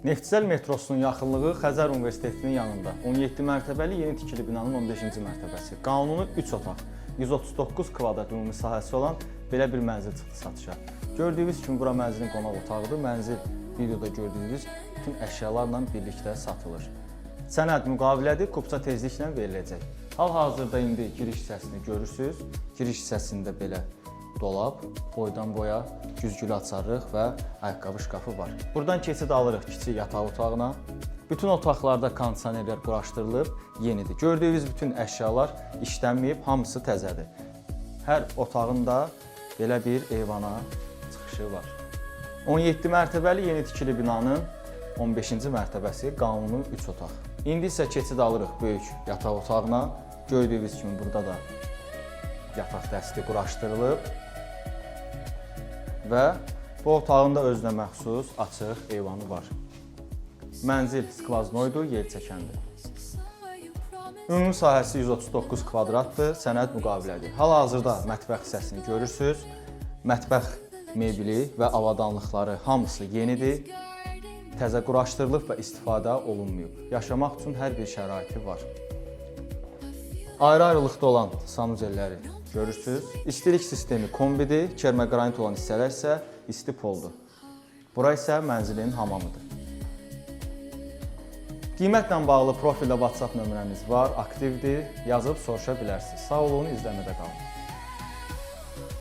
Neftçilər metrosunun yaxınlığı Xəzər Universitetinin yanında 17 mərtəbəli yeni tikili binanın 15-ci mərtəbəsi. Qanuni 3 otaq, 139 kvadrat ümumi sahəsi olan belə bir mənzil çıxdı satışa. Gördüyünüz kimi bura mənzilin qonaq otağıdır. Mənzil videoda gördüyünüz bütün əşyalarla birlikdə satılır. Sənəd müqavilədir, kupça tezliklə veriləcək. Hal-hazırda indi giriş hissəsini görürsüz. Giriş hissəsində belə dolab, boydan boya güzgülü açarlıq və ayaqqabı şkafı var. Buradan keçid alırıq kiçik yataq otağına. Bütün otaqlarda kondisionerlər quraşdırılıb, yenidir. Gördüyünüz bütün əşyalar işlənməyib, hamısı təzədir. Hər otağın da belə bir eyvana çıxışı var. 17 mərtəbəli yeni tikili binanın 15-ci mərtəbəsi, qanuni 3 otaq. İndi isə keçid alırıq böyük yataq otağına. Gördüyünüz kimi burada da yataq dəsti quraşdırılıb və bu otağın da özünə məxsus açıq eyvanı var. Mənzil skvaznoydur, yer çəkəndir. Ümumi sahəsi 139 kvadratdır, sənəd müqavilədir. Hal-hazırda mətbəx hissəsini görürsüz. Mətbəx mebeli və avadanlıqları hamısı yenidir. Təzə quraşdırılıb və istifadə olunmayıb. Yaşamaq üçün hər bir şəraiti var. Ayrı-ayrılıqda olan sanuzelləri görürsüz. İstilik sistemi kombidir, kermaqranit olan hissələr isə isti poldur. Bura isə mənzilin hamamıdır. Qiymətlə bağlı profildə WhatsApp nömrəmiz var, aktivdir. Yazıb soruşa bilərsiniz. Sağ olun, izləmədə qalın.